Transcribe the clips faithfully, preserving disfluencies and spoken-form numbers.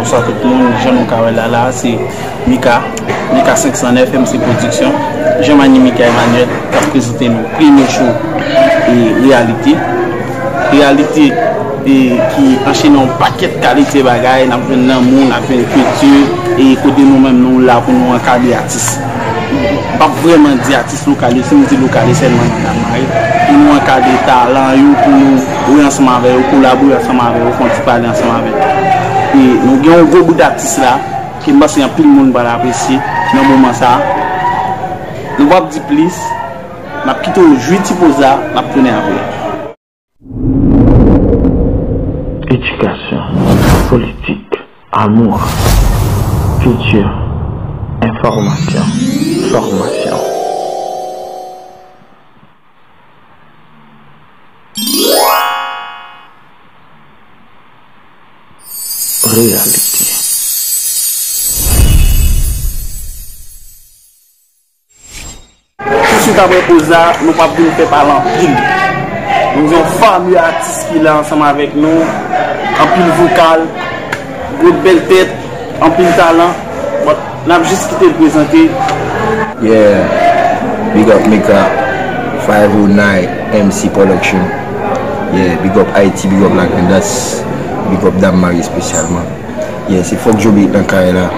Bonswa tout moun, jan nou ka wè la la, se Mika, Mika senk san nèf, M C Production, Jean Mani Mika Emmanuel, k ap prezante nou premye show e Reyalite. Reyalite e ki anchene yon pakèt kalite bagay, n ap jwenn lanmou, n ap jwenn kilti, e kote nou menm nou la pou nou ankadre atis. M p ap vrèman di atis lokal yo, si m di lokal yo sèlman nan Dam Mari, pou nou ankadre talan yo, pou nou reyè ansanm avè yo, kolabore ansanm avè yo, fè yon ti pale ansanm avè yo. E nou gen yon gwo bout atis la, ke m panse anpil moun pral apresye nan moman sa a. Nou p ap di plis, n ap kite w jwi ti poz la, n ap tounen apre. Éducation, politique, amour, culture, information, formation. Réalité. Touswit apre poz la, nou p ap vin fè pale anpil. Nou gen yon fami atis ki la ansanm avèk nou. Anpil vokal, gwo bèl tèt, anpil talan. But, n ap jis kite l prezante. Yeah, big up Mika, five oh nine M C Production. Yeah, big up Ayiti, big up Lagrandans, big up Dam Mari espesyalman. Yeah, se Fòk Djobe nan kay la.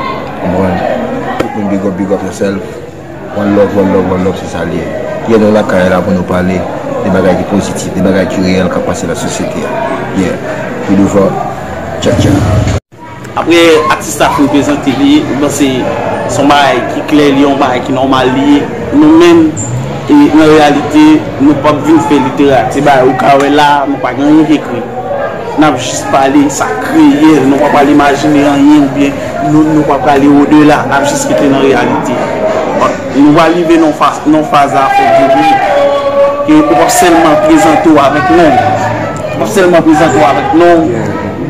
Konprann? Tout moun big up, big up yourself. One love, one love, one love, se sa l ye. Yeah, nou lakay la pou nou pale de bagay ki pozitif, de bagay ki reyèl k ap pase nan sosyete a. Yeah, pi douvan, tcha tcha. Apre atis la fin prezante li, m panse se yon bagay ki klè, li yon bagay ki nòmal li ye. Nou menm, e, nan reyalite, nou p ap vin fè literati, bagay ou ka wè la, nou pa gen anyen ki ekri. N ap jis pale sa k reyèl, nou pa pral imajine anyen oubyen nou, nou pa prale odela, n ap jis rete nan reyalite. Nou pral rive nan faz, nan faz la, Fòk Djobe, ke ou p ap sèlman prezante w avèk non w, ou p ap sèlman prezante w avèk non w.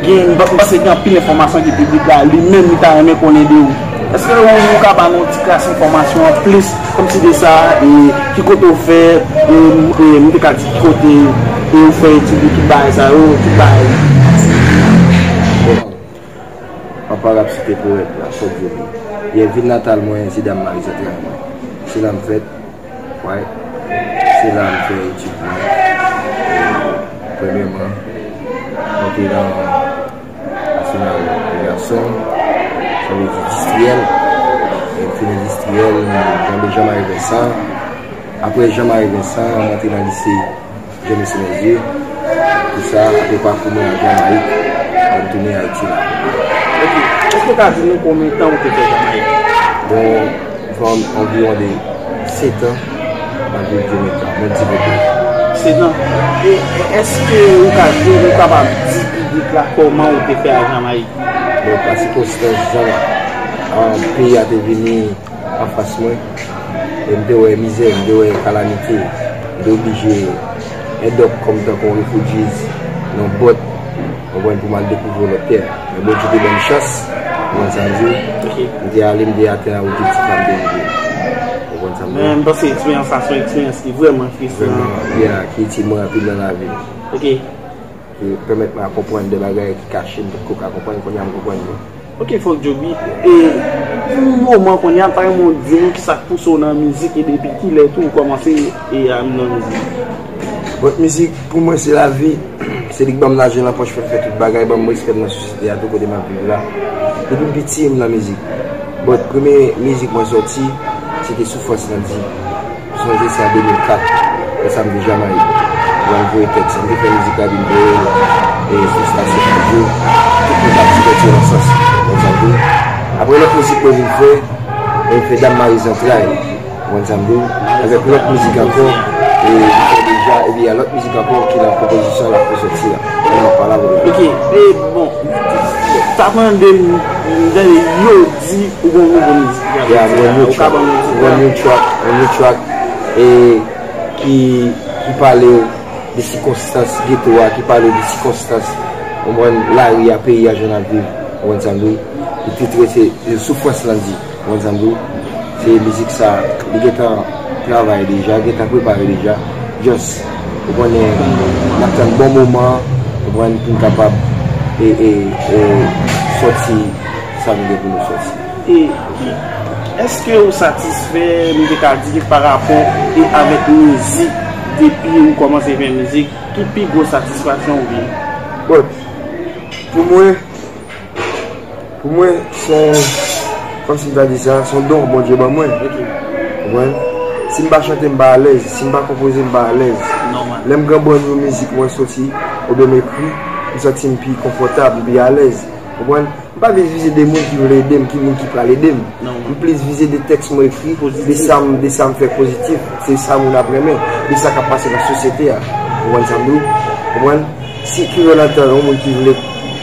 Gen, m panse gen anpil enfòmasyon ke piblik la li menm li ta renmen konnen de ou. Èske ou, ou ka ba nou yon ti kras enfòmasyon anplis, kòmsi de sa, e, ki kote ou fèt, e, e, m te ka di ki kote, e, ou fè etid ou, tout bagay sa yo, tout bagay. Bon, papa rap site powèt la, Fòk Djobe. Yeah, vil natal mwen, se Dam Mari, zantray mwen. Se la m fèt, right? Se la m fè etid mwen. E, premyèman, mwen te nan Nasyonal de gason, sa vle di endistriyèl. E m fin endistriyèl, m tonbe Jean Marie Vincent. Apre Jean Marie Vincent, m antre nan lise Jean Michel Mercier. Pou sa, apre pakou mwen a Jamayik, m tounen Ayiti la. Ok. Èske w ka di nou konbyen tan ou te fè Jamayik? Bon, m fè anviwon de sèt an nan vil Jamaica, mwen di bokou. Sèt an. E, e èske ou ka di, ou kapab di piblik la kòman ou te fè a Jamayik? Bon, pa sikonstans, jan, um, peyi a te vini anfas mwen, e m te wè mizè, m te wè kalamite, m te oblije end up kòm tankou refugees nan bòt, konprann, pou m al dekouvri yon lòt tè. Men Bondye te ban m chans, konprann sa m di w? Ok. M te ale, m te atenn a objektif la, m te rive. Konprann sa m di w? Men m panse eksperyans sa se yon eksperyans ki vrèman enteresan. Vrèman, yeah, ki itil mwen anpil nan lavi m. Ok. Ki pèmèt mwen konprann de bagay ki kache, m potko ka konprann, kounye a m konprann yo. Ok, Fòk Djobe. E pou moman kounye a, m ta renmen w di nou kisa k pouse w nan mizik e depi kilè tou ou kòmanse e a nan mizik? Bon, mizik pou mwen se lavi, se li k ban m lajan nan pòch pou m fè tout bagay, ban m respè m nan sosyete a tou kote m ap viv la. Depi m piti, m nan mizik. Bon, premye mizik mwen sòti, se te Soufrans Landy. M sonje se an de mil kat, lè sa m te Jamayik. Mwen voye tèks, m te fè mizik la, vin voye l, e, sou stasyon radyo. Tout moun t ap divèti yo nan sans, konprann sa m di w? Apre lòt mizik mwen vin fè, mwen fè Dam Mari Zantray, konprann sa m di w? Avèk lòt mizik ankò, e, m fè deja, epi a lòt mizik ankò ki nan konpozisyon l ap sòti la. Mwen ap pale avè w. Ok, e bon, ta tande m, m tande yo di ou gon nouvo mizik. Yeah, mwen new track. Ou ka ban nou ti track. Mwen new track, mwen new track, e ki, ki pale de sikonstans geto a, ki pale de sikonstans, ou konprann, lari a, peyi a, jan n ap viv, ou konprann sa m di w? Li titre se, se Soufrans Landy, ou konprann sa m di w? Se mizik sa, li gentan travay deja, gentan prepare deja, just, ou konnen, n ap tann bon moman, ou konprann, pou n kapab, e, e, e, sòti Sa nou gen pou nou sòti. E ki, èske ou satisfè, m te ka di, pa rapò e avèk mizik, depi ou kòmanse fè mizik, ki pi gwo satisfaksyon ou gen? Bon, pou mwen, pou mwen, se yon, kòm si m ta di sa, se yon don Bondye ban mwen. Ok. Ou konprann? Si m pa chante, m pa alèz. Si m pa konpoze, m pa alèz. Nòmal. Lè m gen bon yon mizik mwen soti, oubyen m ekri, m santi m pi konfòtab, m pi alèz. Ou konprann? M pa vle vize de moun ki vle ede m, ki moun ki pral ede m. M plis vize de tèks mwen ekri, de sa m, de sa m fè pozitif, se sa moun ap renmen, de sa k ap pase nan sosyete a. Ou konprann sa m di w? Ou konprann? Si ki yon antan yon moun ki vle,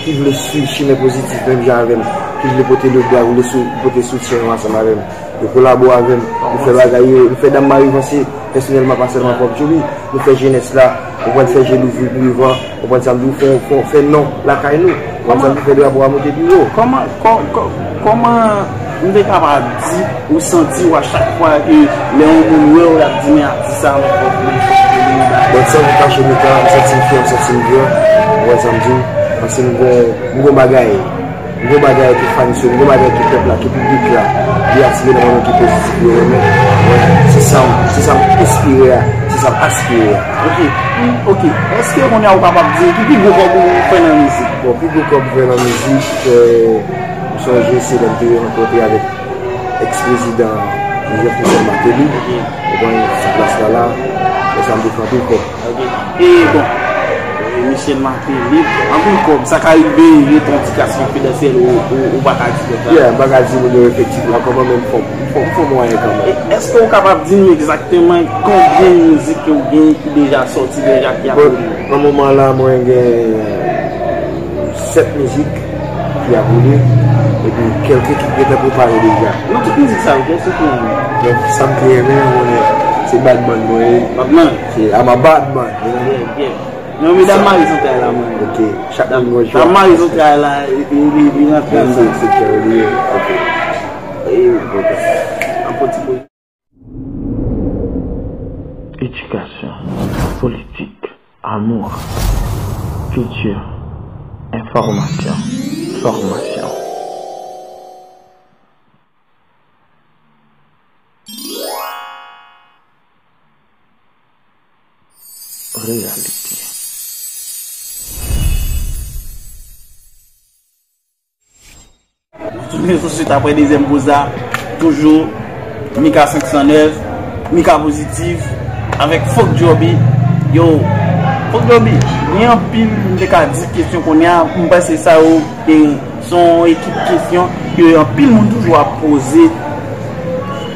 ki vle swiv chimen pozitif menm jan avè m, ki vle pote le bra, vle sou, pote soutyen yo ansanm avè m, yo kolabo avè m, nou fè bagay yo, nou fè Dam Mari vanse pèsonèlman, pa sèlman Pòp Djouri, nou fè jenès la, ou konprann, fè je louvri pou devan, ou konprann sa m di w, fè, fè, fè non lakay nou, ou konprann sa m di w, fè drapo a monte pi wo. Kòman, kò-, kò-, kòman m te kapab di ou santi w a chak fwa ke lè yon moun wè w, l ap di, "Men atis sa, men fòk mwen chante, men bagay"? Bon, san pou kache nou ka, m santi m fyè, m santi m gran, ou konprann sa m di w, paske m gon, m gon bagay. M gon bagay ke fans yo, m gon bagay ke pèp la, ke piblik la, li atire nan moman ki pozitif, yo renmen. Wè, se sa m, se sa m enspire a, se sa m aspire a. Ok, ok. Èske kounye a ou kapab di ki pi gwo kòb ou fè nan mizik? Bon, pi gwo kòb m fè nan mizik, eh, m sonje se lè m te rankontre avèk èks prezidan Joseph Michel Martelly. Ok. Ou konprann, sou plas la la, lè sa m te fè anpil kòb. Ok. E bon, e Michel Martelly, anpil kòb, sa ka rive, yo te yon ti kas konfidansyèl, ou, ou, ou pa ka di kòb la. Yeah, m pa ka di moun yo efektif la, kòman, men m fè, m fè, m fè mwayen kanmenm. E èske ou kapab di nou egzakteman konbyen mizik ke ou gen ki deja sòti deja, ki ap vini? Bon, nan moman la, mwen gen sèt mizik ki ap vini, epi kèlke ki gentan prepare deja. Nan tout mizik sa yo, kiyès ou pi renmen? Donk, sa m pi renmen, ou konnen, se Badman mwen ye. Badman? Se, I'm a bad man, you know? Yeah, yeah. Non, men Dam Mari zantray la, man. Ok, chak moun gon chwa. Dam Mari zantray la, li, li, li rantre andan. Se, se kè li ye, ok. E, ok. An pran ti bout. Edikasyon, politik, amour, kilti, enfòmasyon, fòmasyon. Reyalite. Nou tounen tout swit apre dezyèm poz la. Toujou Mika senk san nèf, Mika Pozitif, avèk Fok Djòbi. Yo, Fok Djòbi, gen anpil m te ka di kesyon kounye a, m panse sa yo, e, se yon ekip kesyon ke anpil moun toujou ap poze.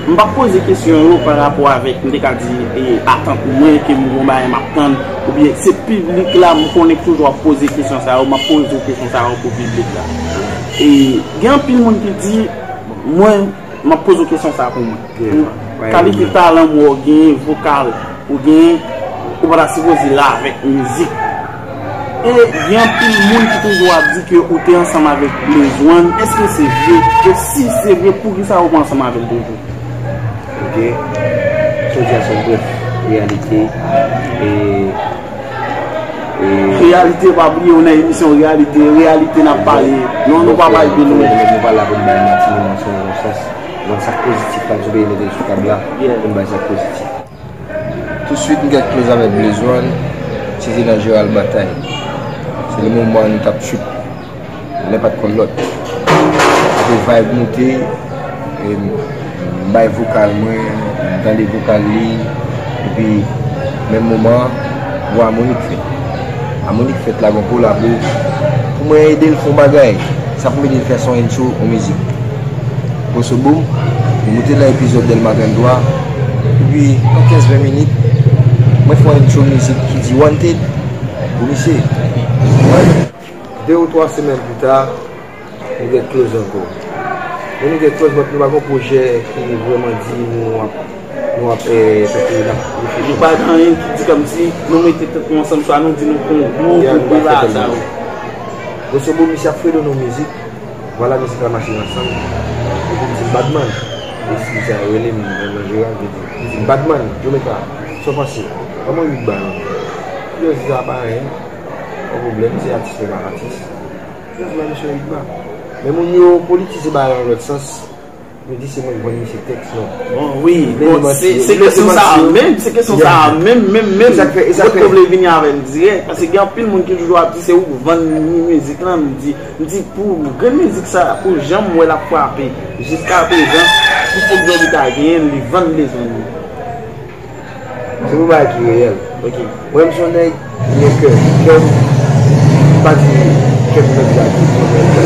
M p ap poze kesyon yo pa rapò avèk, m te ka di, e, atant mwen, ke m gon bagay m ap tann, oubyen se piblik la, m konnen k toujou ap poze kesyon sa yo, m ap poze w kesyon sa yo pou piblik la. E gen anpil moun ki di, mwen, m ap poze w kesyon sa pou mwen. Kalite talan mwen w genyen, vokal ou genyen, ou pa ta sipoze la avèk mizik. E gen anpil moun ki toujou ap di ke ou te ansanm avèk Blaze One. Èske se vre? E si se vre, poukisa ou pa ansanm avè l toujou? Ok. Sa w di a se yon brèf reyalite. E, e reyalite, pa bliye, ou nan emisyon reyalite. Reyalite n ap pale. Non, nou pa pale de nou. Nou pa la pou n bay manti, nou nan yon sans. Donk, sa k pozitif la, nou bezwen mete l sou tab la, pou n bay sa k pozitif. Tousuit, m gen close avèk Blaze One, se te nan Gérald Bataille. Se le moman nou t ap trip, lè pa t konn lòt. Apre vibe moute, e, m bay vokal mwen, m tande vokal li, epi menm moman an, gwo amoni k fèt. Amoni k fèt la, gon kolabo. Pou mwen ede l fè yon bagay, sa pou m ede l fè son intro yon mizik. Grosso boom, nou moute nan epizòd Dèlma trannde twa, epi nan kenz ven minit, mwen fè yon intro mizik ki di Wanted pou misye. De ou twa semèn pita, nou gen close ankò. Men nou gen close, but nou pa gen pwojè ki vrèman di nou ap, nou ap, eh, tankou n ap reflechi. Nou pa gen anyen ki di kòmsi nou mete tèt nou ansanm, swa nou di nou fè yon gwo gwoup, bagay sa yo. Grosso modo, misye ap fredo nou mizik. Vwala, mizik la mache ansanm. Epi m di m badman. E si misye rele m nan, nan Gérald, li di, li di m badman, Jomeka, sa w panse? Ban mwen uit ba non. Yo di sa pa anyen. Pa pwoblèm, se atis mwen pa atis. Jazz la, misye uit ba. Men moun yo politize bagay nan lòt sans. Yo di se mwen ki vann misye tèks, non. Bon, wi, bon, se se kesyon sa a menm, se kesyon sa a menm, menm, menm. Mwen te vle vini avè l dirèk, paske gen anpil moun ki toujou ap di se ou k vann mizik lan, m di, m di pou grenn mizik sa, pou jan m wè l ap frape, jiska prezan, pou fòk Jovita genyen l, li vann lezon li. Se pou bagay ki reyèl. Ok. Mwen, m se yon nèg ki gen kè. Kè m, m pa di kè m nèg la ki gen kè.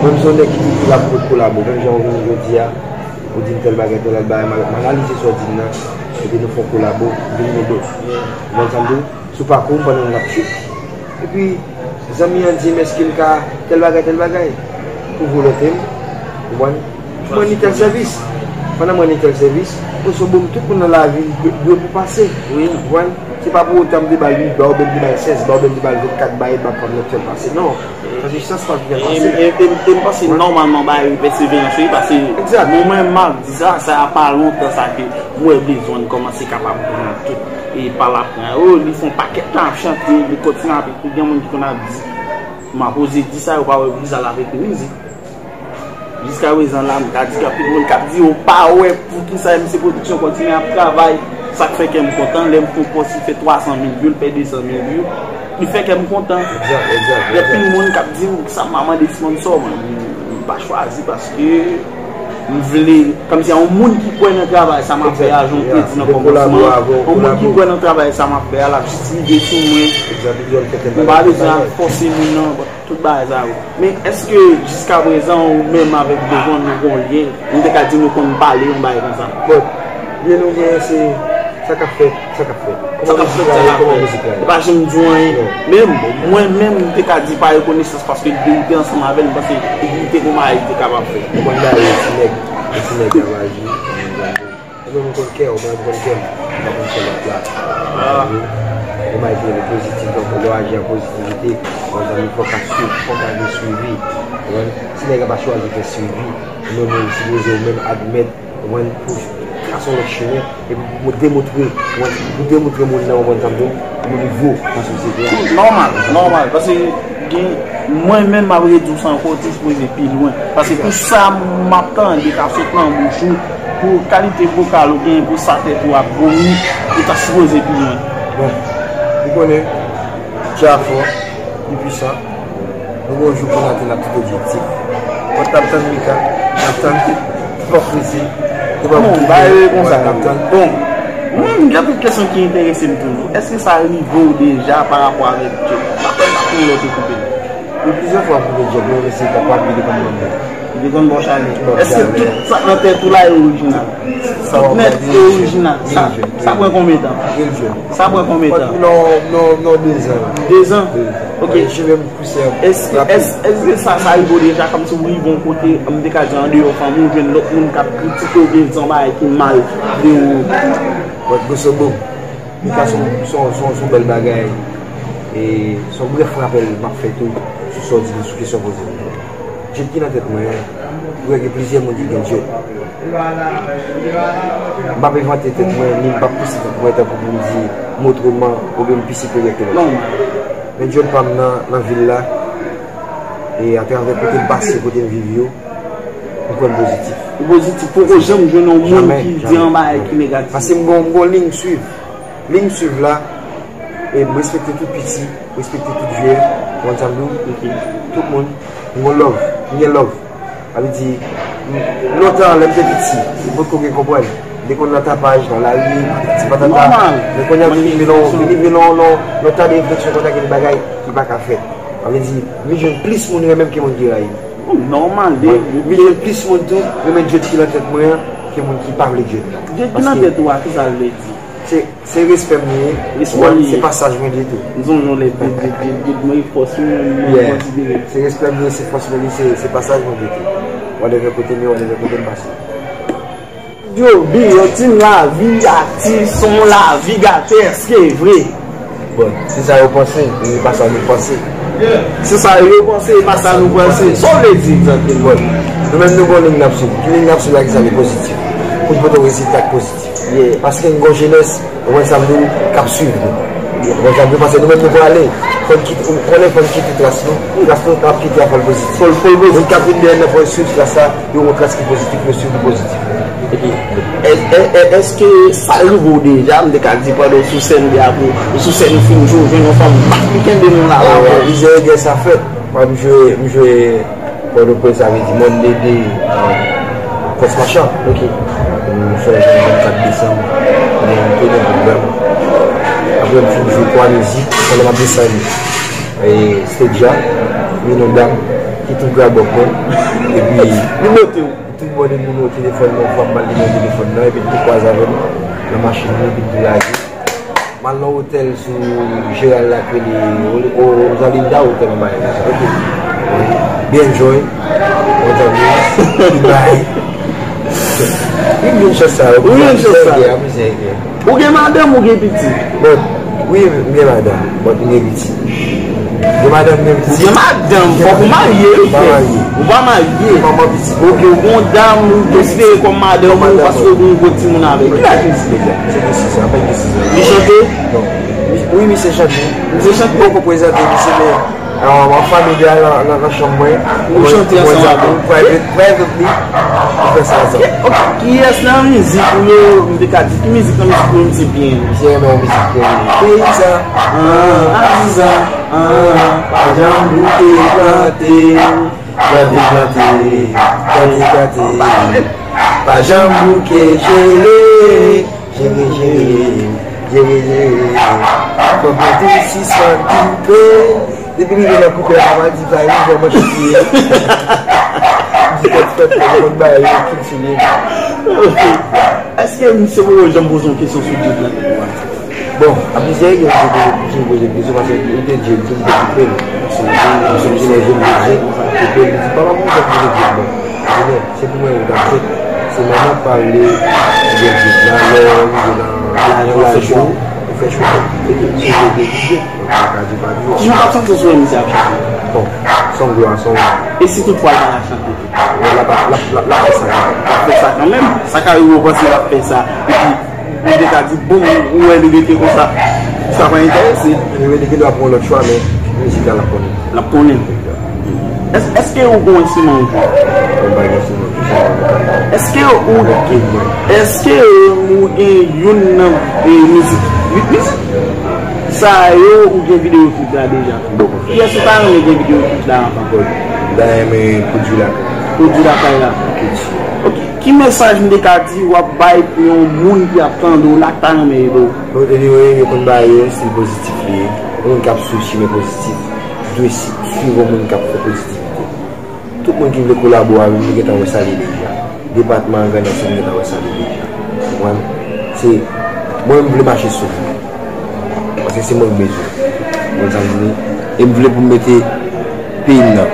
Mwen, m se yon nèg ki toujou la pou kolabo. Menm jan ou vini jodi a, ou di m tèl bagay, tèl bagay, m analize sa w di m nan, epi nou fè yon kolabo, vin ede. Ou konprann sa m di w? Sou pakou m pandan n ap chute. Epi, zanmi an di m, èske m ka tèl bagay, tèl bagay? Pou volonte m, ou konprann? Pou mwen ni tèl sèvis. Pandan mwen ni tèl sèvis, grosso modo, tout moun nan lavi dwe, dwe pou pase. Wi. Ou konprann? Se pa pou otan m te ba l uit ba, oubyen m te ba l sèz ba, oubyen m te ba l vennkat ba, e ba pa m nan fè l pase. Non. Sa se chans pa pou fè l pase. E, e, e, e m panse nòmalman bagay yo pèseverans, wi, paske mwen menm m ap di sa, sa pa lontan sa ke mwen bezwen kòmanse kapab pran tout. E pa la pran yo, li fè yon pakèt tan ap chante, li kontinye ap ekri, gen moun ki konn ap di, m ap oze di sa, yo pa wè bliz al avèk mizik. Jiska prezan la, m ka di gen anpil moun k ap di yo pa wè poukisa M C Production kontinye ap travay. Sa k fè kè m kontan, lè m fè yon pòs, li fè twa san mil view, li fè de san mil view, li fè kè m kontan. Gen anpil moun k ap di m, sa m pa mande sponsò, mwen, m pa chwazi paske m vle, kòmsi yon moun ki kwè nan travay sa m ap fè a, jan w te di nan kòmansman an, yon moun ki kwè nan travay sa m ap fè a, l ap jis rive sou mwen. M pa bezwen al fòse moun nan, tout bagay sa yo. Men èske jiska prezan ou menm avèk Devon nou gon lyen? Nou te ka di nou konn pale yon bagay konsa. Bon, lyen nou genyen se sa k ap fèt, sa k ap fèt. Sa k ap fèt, sa k ap fèt. Li pa janm di w anyen. Men mwen menm, m te ka di pa rekonesans paske li te ansanm avè l, m panse li te gon bagay li te kapab fè. Ou konn bagay, ti nèg, ti nèg ap aji. Ou menm ou konn kè w, mwen m konn kè m. M pa konn kè lòt la. Yon bagay ki rele pozitif, donk lè w aji an pozitivite, yon zanmi fòk ap swiv, fòk ap gen swivi. Ou konprann? Si nèg la pa chwazi fè swivi, ou menm ou sipoze ou menm admèt, ou konprann, pou trase yon lòt chemen, epi pou demontre, ou konprann, pou demontre moun nan, ou konprann sa m di w, yon nivo nan sosyete a. Nòmal, nòmal, paske gen, mwen menm m ap redi w sa ankò, ou te sipoze pi lwen. Paske pou sa m ap tande k ap sot nan bouch ou, pou kalite vokal ou genyen, pou sa tèt ou ap vomi, ou ta sipoze pi lwen. Bon, ou konnen, Dja fò, li pwisan. Nou gen yon jou pou n atenn ak tout objektif. Mwen t ap tann Mika, n ap tann Pòp Fredi, te pa pou bagay yo konsa. N ap tann. Bon, mwen, m gen anpil kesyon ki enterese m toujou. Èske sa rive w deja pa rapò avèk Djed? Pa kwè m ap yon lòt koupe. Gen plizyè fwa m koupe Djed, mwen, men se pa, pa vle dekonn mwen menm. Li konn ba w chale. Èske tout sa k nan tèt ou la e orijinal? Tout nèt e orijinal. Sa, sa pran konbyen tan? Sa pran konbyen tan? Non, non, non, dezan. Dezan? Ok. Cheve m pouse. Èske, èske, èske sa, sa rive w deja, kòmsi w rive yon kote, m te ka di andeyò fanmi, ou jwenn lòt moun k ap kritike w, oubyen di yon bagay ki mal de ou? Bon, grosso modo, Mika se yon, se yon, se yon, se yon bèl bagay. E se yon brèf rapèl m ap fè tou sou sa w di, sou kesyon poze m. Djed ki nan tèt mwen an, ou wè gen plizyè moun ki gen Djed. M p ap envante tèt mwen, ni m p ap pouse tèt mwen tankou pou m di m otreman oubyen m pi siperyè ke lòt. Men Djed pa m nan, nan vil la, e atravè kote m pase, kote m viv yo, m kwè m pozitif. Ou pozitif, poko janm jwenn yon moun ki di yon bagay ki negatif. Paske m gon, m gon liy m swiv. Liy m swiv la, e m respekte tout piti, respekte tout vye, ou konn sa m di w? Tout moun, m gon love, m gen love. Sa vle di, m, lontan, lè m te piti, m potko gen konprann. M te konn nan tapaj, nan lari, ti patata. Men kounye a, vin rive nan, vin rive nan, nan, nan tan de refleksyon konsa, gen de bagay ki pa ka fèt. Sa vle di, m vin jwenn plis moun renmen m ke moun ki rayi m. Nòmal, de. Vin jwenn plis moun tou renmen Djed ki nan tèt mwen an ke moun ki pa vle Djed la. Djed ki nan tèt ou a, kisa l vle di? Se, se respè m ye, se pasaj mwen ye tou. M sonje yon lè Djed, Djed, Djed, Djed, mwen fò sou mwen, mwen konsidere. Se respè m ye, se fòs mwen ye, se, se pasaj mwen ye tou. Whatever kote m ye, whatever kote m pase. Yo, bi, yo di m lavi atis, se yon lavi gate, èske e vre? Bon, se sa yo panse, men se pa sa nou panse. Se sa yo panse, e pa sa nou panse. Sa w vle di egzakteman? Bon, nou menm nou gon liy n ap swiv. Ki liy n ap swiv la ki sa ki pozitif? Pou n pote yon rezilta k pozitif. Paske n gon jenès, ou konn sa m di w, k ap swiv nou. Ou konn sa m di w, paske nou menm nou prale. Fò n kite, ou konnen fò n kite tras nou. Tras nou ap kite a fò l pozitif. Fò l, fò l pozitif. Moun k ap vin dèyè n nan fò yo swiv tras la, yo wè tras ki pozitif, yo swiv li pozitif. Ok. È-, è-, è-, èske sa rive w deja, m te ka di pandan w sou sèn, de apre, ou sou sèn ou fin jwe, ou jwenn yon fanm, bak, li kenbe men w la, la, Wi, wi. Plizyè gè sa fèt. Mwen, m jwe, m jwe Pòtoprens, sa vle di Monday de, euh, Pòs Machan. Ok. M fè jwenn vennkat desanm, kote m tounen pou m. Apre m fin jwe twa mizik, pandan m ap desann e stage la, vin yon dam ki tou grab up mwen. Epi li note w. Li tou bò de moun yo telefòn nan, fwa m ba l nimewo telefòn nan, epi li tou kwaze avè m nan machin li, epi li tou lage. M al nan otèl sou Jeral la k rele O-, O-, Rosalinda, otèl m bay la. Ok. Wi. Byen enjoy. Mwen tann li. Li bay. Wi, m jwenn chans sa yo. Ou jwenn chans sa. Amize, amize. Ou gen madanm, ou gen pitit? Bon, wi, m gen madanm, but m gen pitit. M gen madanm, m gen pitit. Ou gen madanm, fòk ou marye, wi, frè. M pa marye. Ou pa marye. Manman pitit. Ok, ou gen yon dam, ou konsidere kòm madanm ou, paske ou gen yon gwo timoun avè l. Ki laj misye? Misye gen sis an, apèn gen sis an. Li chante? Non. Wi, misye chante. Misye chante? Mwen poko prezante misye, men, euh, an fanmi li a nan, nan, nan chanm mwen. Ou chante ansanm avè l? Private, privately, nou fè sa ansanm. Ok, ok. Kiyès nan mizik ou yo, m te ka di, ki mizik nan mizik ou yo misye byen? Misye renmen yon mizik, euh, Peyi sa. Ah, Aziza. Ah, pa janm bouke plante. Plante, plante, plante, plante. Pa janm bouke jere, jere, jere, jere, jere. Fò plante sispann koupe. Depi rive nan koupe a, pa di pa rive manchete. Di fèt, fèt, fèt, konn bagay yo, kiltive. Ok. Èske misye poko janm poze yon kesyon sou Djed la? Bon, a plizyè egzanp, misye poze, misye poze m kesyon, paske li te di m tou, m te koupe l. Paske misye, misye, misye, misye koupe l, li di, "Papa, pou ki sa w koupe Djed la?" M di, "Non, se pou mwen ou t ap fèt." Se manman pa vle gen Djed la, lè w rive nan, nan laj ou, ou fè chwa. Si w vle gen Djed, ou pa ka di pa di. Kijan w t ap santi w si w wè misye ap chante? Bon, se yon glwa, se yon glwa. E si toutfwa l pa t ap chante tou? L ap, l ap, l ap, l ap fè sa kanmenm. L ap fè sa kanmenm. Sa ka rive w panse l ap fè sa. Epi, Li te ka di, bon, ou wè li rete konsa, sa pa enterese. Anyway, li gen dwa pran lòt chwa, men mizik la, l ap konnen. L ap konnen. Èske, èske ou gen yon enstriman ou jwe? Mwen pa gen enstriman, jis yon vokal. Èske ou, èske ou gen youn nan, eh, mizik, uit mizik sa yo ou gen videyo klip la deja? Bon, kiyès ou ta renmen gen videyo klip la anvan? Bon, m ta renmen Pwodui Lakay. Pwodui Lakay la. Ok. Ok. Ki mesaj m te ka di w ap bay pou yon moun ki ap tande w la k ta renmen ede w? Bon, anyway, yo konn bagay yo, se pozitif li ye. Yon moun k ap swiv chimen pozitif dwe si-, swiv yon moun k ap fè pozitivite. Tout moun ki vle kolabore avè m, nou gentan wè sa li ye deja. Depatman an, Grandans lan, nou gentan wè sa li ye deja. Ou konprann? Se, mwen, m vle mache sou li. Paske se mwen k bezwen. Ou konprann sa m di? E m vle pou m mete peyi m nan,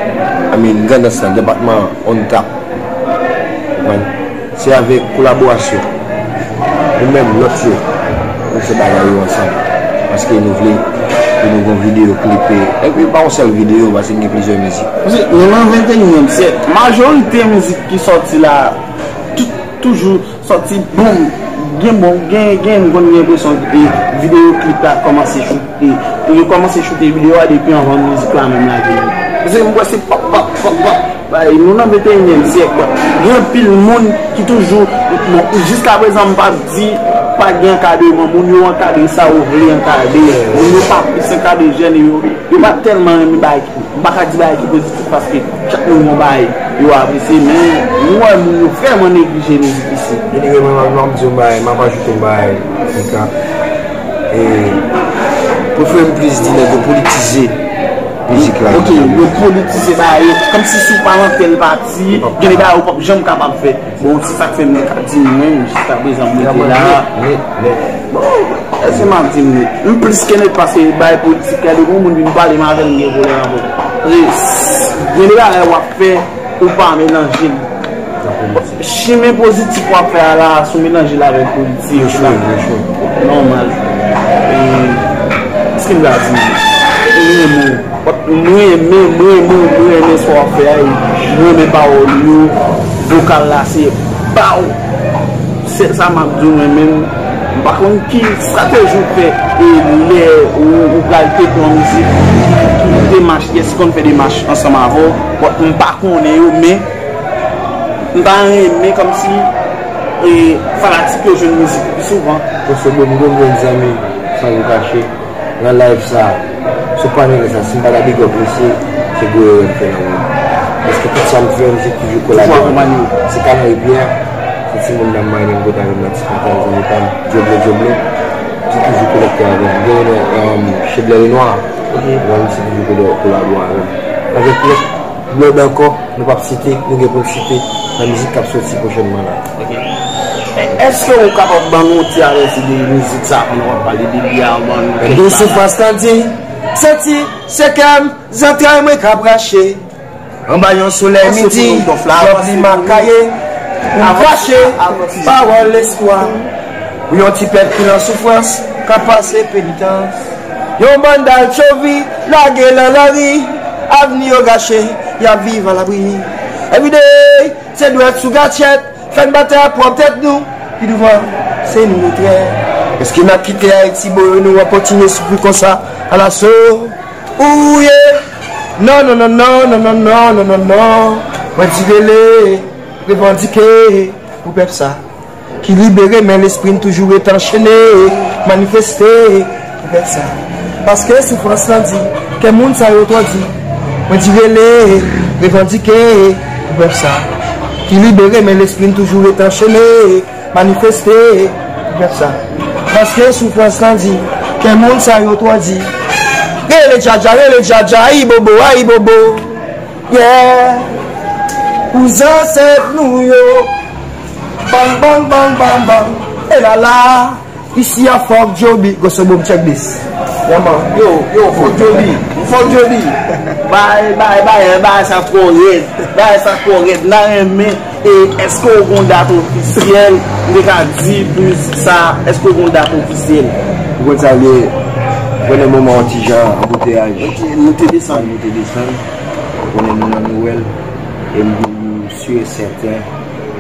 I mean, Grandans lan, depatman an, on top. Ou konprann? Se avèk kolaborasyon nou menm, lòt yo, nou fè bagay yo ansanm. Paske nou vle pou nou gen yon videyo klipe. Epi pa yon sèl videyo, paske m gen plizyè mizik. Paske nou nan venteyinyèm syèk. Majorite mizik ki sòti la, tou-, toujou sòti bon, gen bon, gen, gen, m konn gen enpresyon, e, videyo klip la kòmanse choute, e, yo kòmanse choute videyo a depi anvan mizik la menm lage. Paske m kwè se pòp, pòp, pòp, pòp. Bay, nou nan venteyinyèm syèk. Gen anpil moun ki toujou, bon, jiskaprezan m p ap di pa gen ankadreman, moun yo ankadre sa yo vle ankadre. Moun yo pa plis ankadre jèn yo, yo pa tèlman renmen bagay ki, m pa ka di bagay ki pozitif paske chak moun gen yon bagay yo apresye, men ou wè moun yo vrèman neglije mizik isi. Anyway, mwen, mwen, mwen, m ap di yon bagay, m ap ajoute yon bagay, Mika. E, prefere m plis di nèg yo politize mizik la. Ok, yo politize bagay yo. Kòmsi si w pa nan tèl pati, gen de bagay ou p ap janm kapab fè. Bon, se sa k fè m te ka di mwen, jiskaprezan mwen te la. Bon, èske m ap di m, m plis ke nèt paske bay politik, gade yon moun vin pale m avè l, m gen pwoblèm avè l. Paske s-, gen de bagay w ap fè, ou pa melanje l. Chimen pozitif w ap fè a la, si w melanje l avèk politik, nòmal. E, èske m ka di, e, mwen, Mwen renmen, mwen renmen, mwen renmen sa w ap fè a, e mwen renmen pawòl yo, vokal la se baw. Se sa m ap di w mwen menm, M pa konn ki estrateji ou fè e lè ou, ou pral tete yon mizik, ki demach, kiyès ki konn fè demach ansanm avè w. Bon, m pa konnen yo, men m ta renmen kòmsi e, fanatik yo jwenn mizik ou pi souvan. Bon, se bon, m gon grenn zanmi, san nou kache. Nan live sa, sou panèl sa, si m pa ta big up misye, se gwo erè m fè nan vi m. Paske tout sa m fè, misye toujou kolabore. Toujou akonpanye w. Se Kalary Pierre, se timoun nan Miami, m konn avè m nan ti pataj zanmi pa m, Djoblo Djoblo. Misye toujou konekte avè m. Gen yon, um, Chedlè Lenwa. Ok. Misye toujou kole-, kolabore avè m. Avèk lòt, lòt ankò, nou p ap site, nou gen pou n site nan mizik k ap soti pwochènman la. Ok. E, èske ou kapab ban nou yon ti avèti de mizik sa pandan w ap pale de li a, ou ban nou kèk bagay? Dou soufrans lan di, santi, se kè m, zantray mwen k ap rache. Anba yon solèy midi, yon plim akaye, pou m kache pawòl lespwa. Pou yon ti pèp ki nan soufrans, k ap pase penitans. Yon bann dal tchovi, lage nan lari, avni yo gache, y ap viv alabri. Everyday, se dwèt sou gatchèt, fè n batay ak pwòp tèt nou, pi douvan, se nou nou trè. Èske n ap kite Ayiti boure nou, an kontinye soufri konsa, alaso? Ou ye? Non, non, non, non. Mwen di rele, revandike pou pèp sa. Ki libere, men lespri n toujou ret anchene, manifeste pou pèp sa. Paske soufrans lan di, kè moun sa yo twò di. Mwen di rele, revandike pou pèp sa. Ki libere, men lespri n toujou ret anchene, manifeste pou pèp sa. Paske soufrans lan di, kè moun sa yo twò di. Rele Djadja, rele Djadja, ayibobo, ayibobo. Yeah. Pou zansèt nou yo. Bang, bang, bang, bang, bang. E la la. Isi a Fòk Djoby. Gwoso boom, check this. Yeah, man. Yo, yo, Fòk Djoby. Fòk Djoby. Bay, bay, bay, bay sa twò rèd. Bay sa twò rèd. N a renmen. E èske w gon dat ofisyèl? M te ka di pou mizik sa, èske w gon dat ofisyèl? Ou konn sa l ye, konnen moman yon ti jan anbouteyaj. Ok, nou te desann. Nou te desann. Ou konnen nou nan Nwèl. E m di w si e sèten.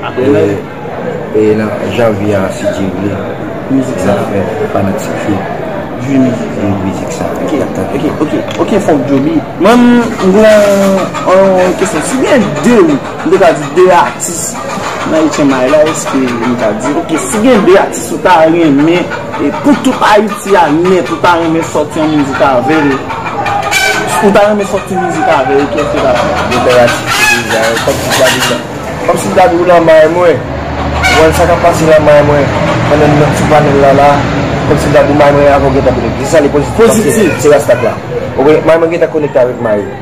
Apre Nwèl? E, e nan janvye a, si Dye vle. Mizik sa. N ap fè fanatik yo jwi mizik sa. Jwi mizik sa. Ok, ok, ok, ok, Fòk Djoby. Mwen, m gen yon, yon kesyon. Si gen de, m te ka di de atis nan H M I la, èske m ka di, ok, si gen de atis ou ta renmen, e pou tout Ayiti a nèt, ou ta renmen sòti yon mizik avè l, ou ta renmen sòti mizik avè l, kiyès ou ta fè? De bèl atis ki deja, kòmsi Dadou, kòmsi Dadou nan may mwen. Ou konn sa k ap pase nan may mwen, pandan m nan sou panèl la la, kòmsi Dadou may mwen avè w gentan konekte. Se sa li pozitif, paske se Rastak la. Ok, may mwen gentan konekte avèk may ou.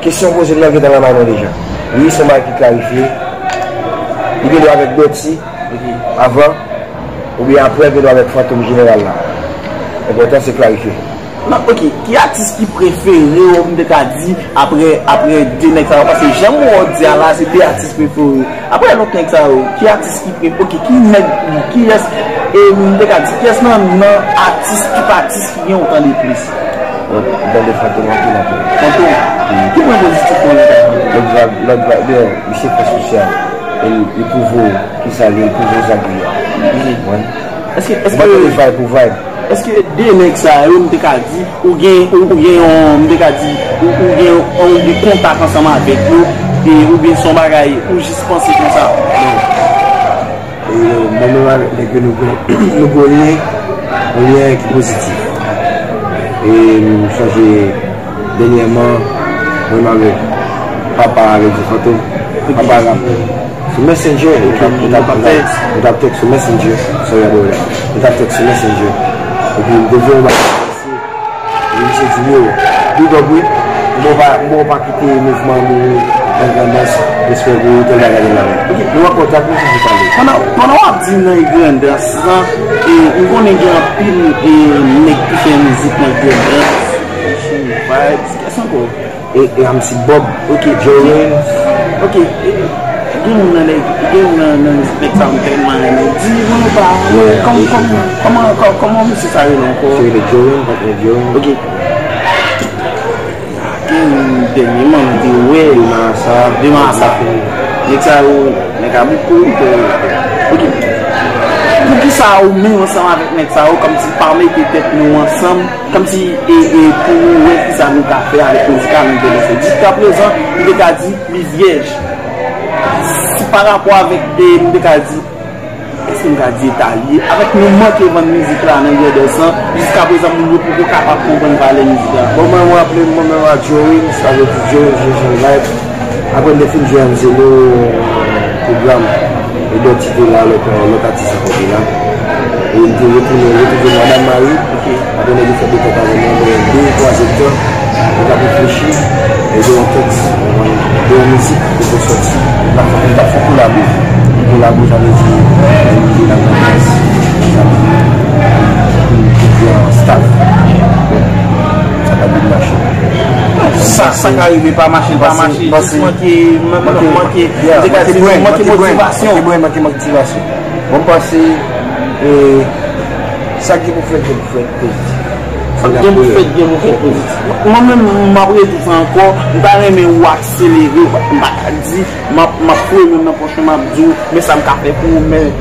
Kesyon w poze m nan gentan nan may mwen deja. Wi, se yon bagay ki klarifye. Li gen dwa avèk Dòti avan, oubyen apre, l gen dwa avèk Fantom Jeneral la. Enpòtan se klarifye. Non, ok, ki atis ki prefere w, m te ka di, apre, apre de nèg sa yo, paske jan m wè w di a la, se de atis prefere w. Apre lòt nèg sa yo, ki atis ki pre-, ok, ki nèg, kiyès, e m te ka di, kiyès nan, nan atis, tout atis ki gen ou tande plis? Mwen tande Fantom anpil, anpil. Fantom? Wi. Ki pwen pozitif ou nan Fantom? Lòt vag, lòt vag, byen, misye fè sosyal. E li, li pwouve w kisa li ye, li pwouve w sa k li ye. Wi. Èske, èske, m pa tande vibe pou vibe. Èske de nèg sa yo, m te ka di, ou gen, ou, ou gen yon, m te ka di, ou, ou gen yon, yon kontak ansanm avèk yo, e, oubyen se yon bagay ou jis panse konsa? Non. E, mwen menm avèk nèg yo, nou gen, nou gen yon lyen, yon lyen ki pozitif. E, m sonje, dènyèman, mwen menm avèk papa avèk Fantom, papa rapè. Sou Messenger, nou t ap, nou t ap, nou t ap, nou t ap tèks sou Messenger, sorry about that. Nou t ap tèks sou Messenger. Epi m te voye yon bagay, epi misye di m, yo, big up wi, m bon pa, m bon pa kite mouvman mouri nan Grandans, respè pou ou, tèl bagay, tèl bagay. Ok, nou an kontak, nou toujou pale. Pandan, pandan w ap di nan Grandans lan, e, m konnen gen anpil, e, nèg ki fè mizik nan Grandans, Vibes, kiyès ankò? E, e M C Bob, ok, Jorin. Ok, e, gen youn nan nèg, gen youn nan, nan nèg sa m tèlman renmen. Di nou pa, kòm, kòm, kòman, kò-, kòman misye sa rele ankò? Se rele Jorin, patnè Jorin. Ok. Gen youn dènyèman m te wè. Dema sa. Dema sa. Nèg sa yo, nèg a bouko, ok. Poukisa ou menm ansanm avèk nèg sa yo, kòmsi pa mete tèt nou ansanm, kòmsi e, e pou nou wè kisa nou ka fè avèk mizik la nou te lanse? Jiskaprezan, m te ka di li vyèj. Si pa rapò avèk, e, m te ka di, èske m ka di eta l ye? Avèk nou manke vann mizik la nan grandans lan, jiskaprezan moun yo poko kapab konprann valè mizik la. Bon, mwen, mwen raple m, mwen menm ak Joey, sa vle di Joey, Joey Vibe. Apre n te fin jwe Angelo pwogram, Edouard Tito la, lòt, lòt atis ankò te la. E n te retounen, retounen Madanm Mari. Ok. Apre nèg yo fè de tèt avè mwen, mwen de twa zèdtan, mwen t ap reflechi, e de yon tèks, de yon mizik ki te sòti, m t ap fè, m t ap fè kolabo. Kolabo, sa vle di, M J la nan plas, sa vle di, pou, pou, pou staff. Bon, sa pa dwe mache. Sa, sa ka rive pa mache, pa mache, jis manke, manke, manke, yeah, manke, manke motivasyon. Manke motivasyon. Bon, m panse, e, sa ki pou fèt, gen pou fèt pozitif. Sa k gen pou fèt, gen pou fèt pozitif. Mwen menm, m ap redi sa ankò, m ta renmen ou akselere, m pa ka di, m ap, m ap foure men m nan pòch mwen, m ap di w, men sa m ka fè pou ou, men,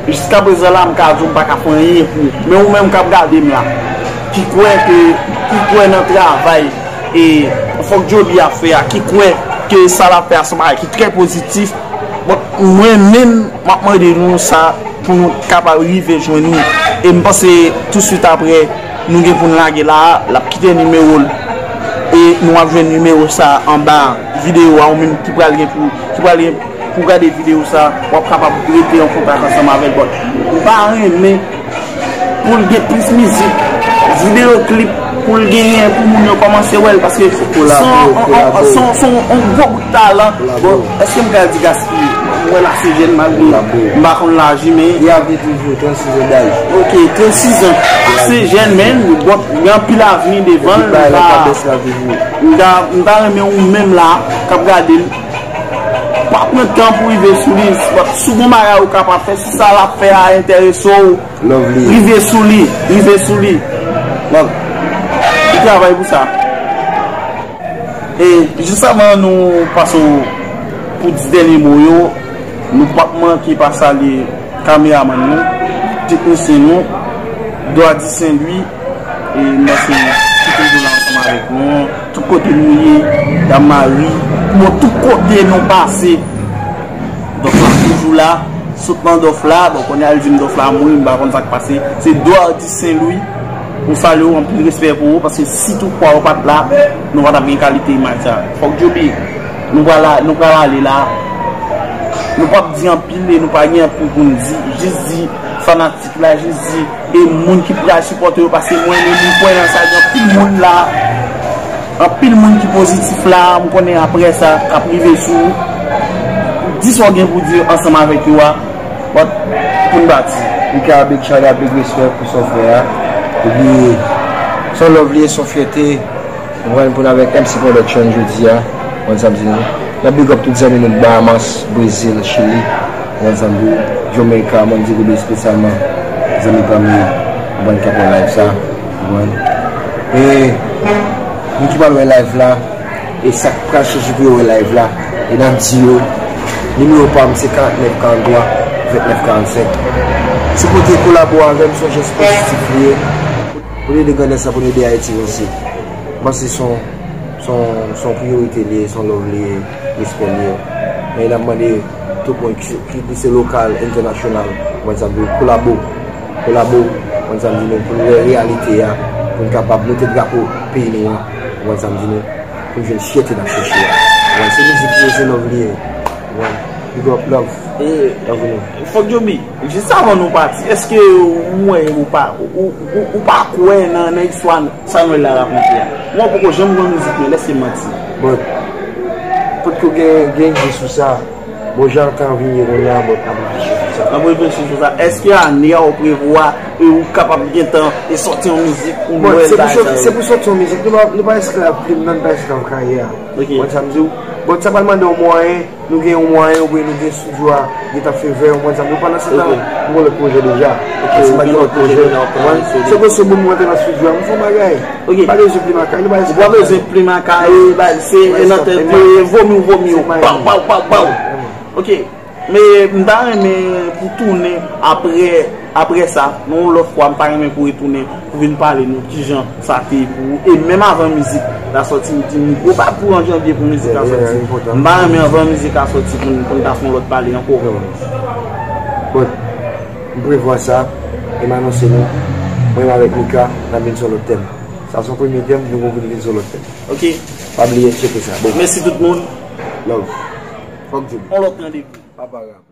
jiskaprezan la, m ka di w, m pa ka fè anyen pou ou. Men ou menm k ap gade m la, ki kwè ke, ki kwè nan travay, e, Fòk Djoby ap fè a, ki kwè ke sa l ap fè a se yon bagay ki trè pozitif, bon, mwen menm, m ap mande nou sa pou nou kapab rive jwenn li. E m panse tousuit apre, nou gen pou n lage la a, l ap kite nimewo l. E nou ap jwenn nimewo sa a anba videyo a, ou menm ki pral gen pou, ki pral gen pou gade videyo sa a, w ap kapab rete an kontak ansanm avè l. Bon, m ta renmen pou l gen plis mizik, videyo klip, pou l genyen, pou moun yo kòmanse wè l, paske se yon, se yon, se yon gwo bout talan. Bon, èske m ka di gaspiye? M wè l ase jèn, malgre m pa konn laj li, men li ap gen toujou, trannsis an daj. Ok, trannsis an. Ase jèn, men, bon, gen anpil avni devan l. M ta, m ta, m ta renmen ou menm la, k ap gade l, pa pran tan pou rive sou li. Si w gon bagay ou kapab fè, si sa l ap fè a enterese w, Lovely, rive sou li, rive sou li. Bon, li travay pou sa. E jis avan nou pase pou dis dènye mo yo, nou p ap manke pa salye kameramann nou, teknisyen nou, Dwadi Sen Lwi, e m panse ki toujou la ansanm avèk nou, tout kote nou ye, Dam Mari, bon, tout kote nou pase. Dòf la toujou la, sot nan Dòf la, bon, kounye a l di m Dòf la mouri, m pa konn sa k pase. Se Dwadi Sen Lwi, nou salye w, anpil respè pou ou, paske si toutfwa ou pa t la, nou pa t ap gen kalite imaj sa. Fòk Djoby, nou pral, nou pral ale la, nou p ap di anpil e nou pa gen anpil pou n di, jis di fanatik la, jis di e moun ki pral sipòte yo, paske mwen menm, m kwè nan sa, gen anpil moun la, anpil moun ki pozitif la, m konnen apre sa, k ap rive sou ou. Di sa w gen pou di ansanm avèk yo a, but, pou n pati. Mika, big shout out, big respect pou sa w fè a. Epi, se yon love li ye, se yon fyète. Ou konprann, pou n avèk M C Production jodi a, ou konprann sa m di nou. N ap big up tout zanmi nou Bahamas, Brezil, Chili, ou konprann sa m di w, Jamaica, Montego Bay espesyalman, zanmi pa m yo, ou konprann, k ap wè live sa, ou konprann. E moun ki pral wè live la, e sa k pral chèche pou yo wè live la, e n ap di yo, nimewo pa m se karant nèf karant twa vennèf karannsenk. Sipòte, kolabo avè m, se yon jès pozitif li ye. Pou n ede grandans lan, pou n ede Ayiti vanse. M panse se yon, se yon, se yon priyorite li ye, se yon love li ye, respè li ye. Men n ap mande tout moun ki, ki, ki se lokal, entènasyonal, ou konprann sa m di w, kolabo, kolabo, ou konprann sa m di nou, pou n wè reyalite a, pou n kapab moute drapo peyi nou an, ou konprann sa m di nou, pou n jwenn fyète n ap chèche a. Ou konprann, se mizik li ye, se love li ye. Ou konprann? Big up, love. E, love nou. Fòk Djoby, jis avan nou pati, èske ou wè ou pa, ou, ou, ou pa kwè nan, nan istwa Samuel la rakonte a? Mwen poko janm pran mizik mwen, lèse manti. Bon, potko gen, gen ide sou sa. Bon, jan tan vin ye kounye a, bon, n ap reflechi sou sa. N ap reflechi sou sa. Èske ane a ou prevwa e ou kapab gentan e sòti yon mizik ou Bon, Nwèl se pou bagay sòti, sa yo? Se pou sòti yon mizik. Nou pa, nou pa esklav plim nan, nou pa esklav kaye a. Ok. Ou konprann sa m di w? Bon, sa pral mande yon mwayen. Nou gen yon mwayen, oubyen nou gen estidyo a, gentan fè vè, ou konprann sa m di w, pandan se tan, Ok. nou gen lòt pwojè deja. Ok, Pandan se ou tan gen gen lòt pwojè pwojè deja, ou konprann? Ou konprann? Se ke se moun mwen antre nan estidyo a, m fè yon bagay. Ok. Pa bezwen plim lakay, nou pa Ou pa bezwen plim lakay, bay, se nan tèt, vomi w, vomi w. Baw, baw, baw, baw. Ok. Men m ta renmen pou tounen apre Apre sa, nan yon lòt fwa, m ta renmen pou w retounen, pou w vin pale nou kijan sa te ye pou ou. E menm avan mizik la sòti, ou di m li gwo pa pou an janvye pou mizik la sòti. M pa renmen avan mizik la sòti pou n, pou n ta fè yon lòt pale ankò. Bon, m prevwa sa, e m anonse nou, mwen menm avèk Mika, n ap vin sou yon lòt tèm. Sa se yon premye tèm, nou gon vin vin sou yon lòt tèm. Ok. Pa bliye tcheke sa. Bon, Mèsi tout moun. Love. Fòk di m. On lòt randevou. Pa pa rap.